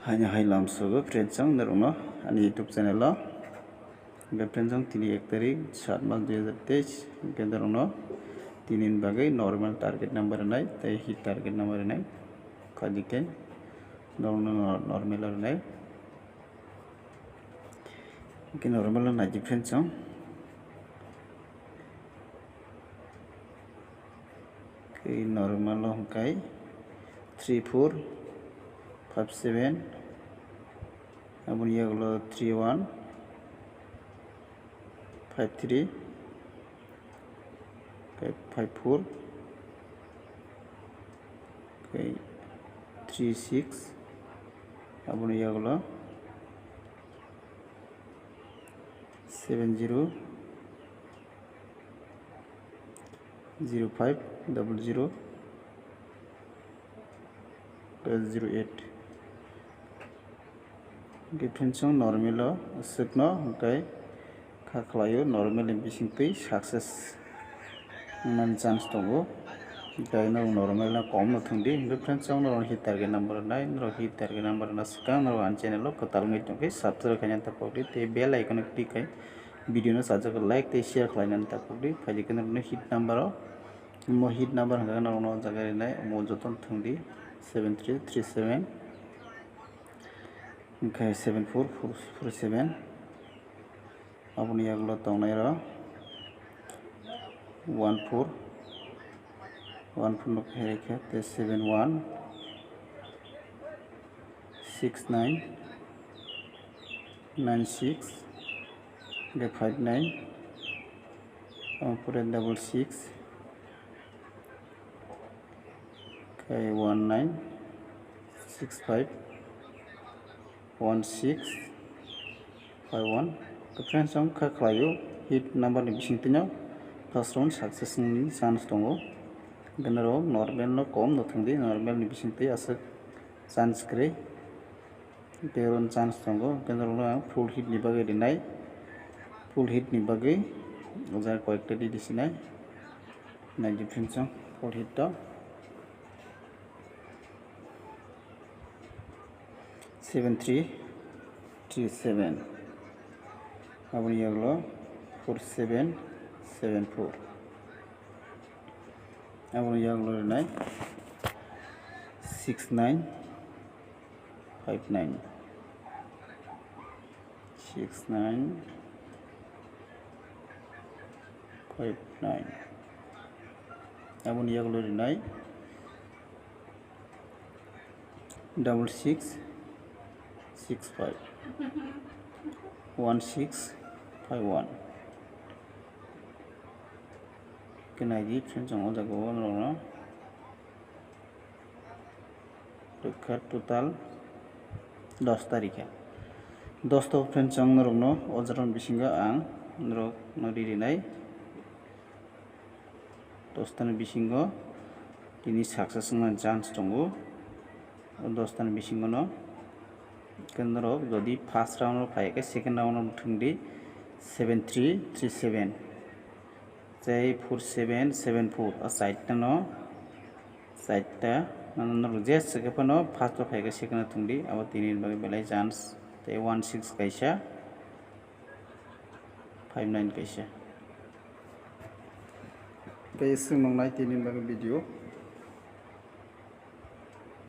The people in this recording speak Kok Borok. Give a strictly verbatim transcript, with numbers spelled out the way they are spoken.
Haino hai lamsogo friends, ang norokno ani YouTube channel o. Hwnkhe friends, ang tini ek tarik sat mas dui hazar teis, hwnkhe norokno tini ni bagwi normal target number rwnai tei hit target number rwnai. Khaidi khe norokno nor-, normal o rwnai. Hwnkhe normal o naidi friends, ang. Khe normal o hwnkhe three four five seven, aboni yagulo three one five three, khe five four, khe three six, aboni yagulo seven zero zero five double zero zero eight. Hwnkhe friends, ang normal o swkno hwnkhe kha khlaio, normal ni bisingtwi success wngnani chance tongo. Tei norok normal no kom no thwngdi. Hwnkhe friends, ang norok hit target number rwnai, norok hit target number rwna swkang norok ani channel o kwtal wngwi tongkhe subscribe khaina tapokdi tei bell icon o click khai video no sajagwi like tei share khlainani tapokdi. Phaidi khe norokno hit number o, omo hit number hwnkhe norokno o jaga rinai, omo jotono thwngdi seven three three seven, hwnkhe seven four four seven. Aboni yagulo tongnai rok one four, one four no khe khe tei seven one, six nine, nine six, hwnkhe five nine, aboni pore double six, khe one nine, six five, one six five one. To friends, ang kha khlaio hit number ni bisingtwino first round success wngni chance tongo. Hwnkhe norok normal no kom no thwngdi, normal ni bisingtwi aswk chance kwrwi. Tei oro chance tongo, hwnkhe norokno ang full hit ni bagwi rinai, full hit ni bagwi o jaga koyekta di disinai. Naidi friends, ang full hit to seven three three seven, aboni yagulo four seven seven four, aboni yagulo rinai six nine five nine, six nine five nine, aboni yagulo rinai double six six five, one six five one. Khe naidi friends, ang o jaga o norokno rwkha total dos ta rikha. Dos ta friends, ang norokno o jaga ni bisingo ang norokno ri rinai. Dos ta ni bisingo tini success wngmani chance tongo. O dos ta ni bisingo no khe norok jodi first round o phai khe second round o thwngdi seven three three seven, tei four seven seven four, a chaita no, chaita no norok je swkhe phano first o phai khe second o thwngdi, abo tini ni bagwi belai chance. Tei one six kaisa, five nine kaisa. Tei swng nongnai tini bagwi video.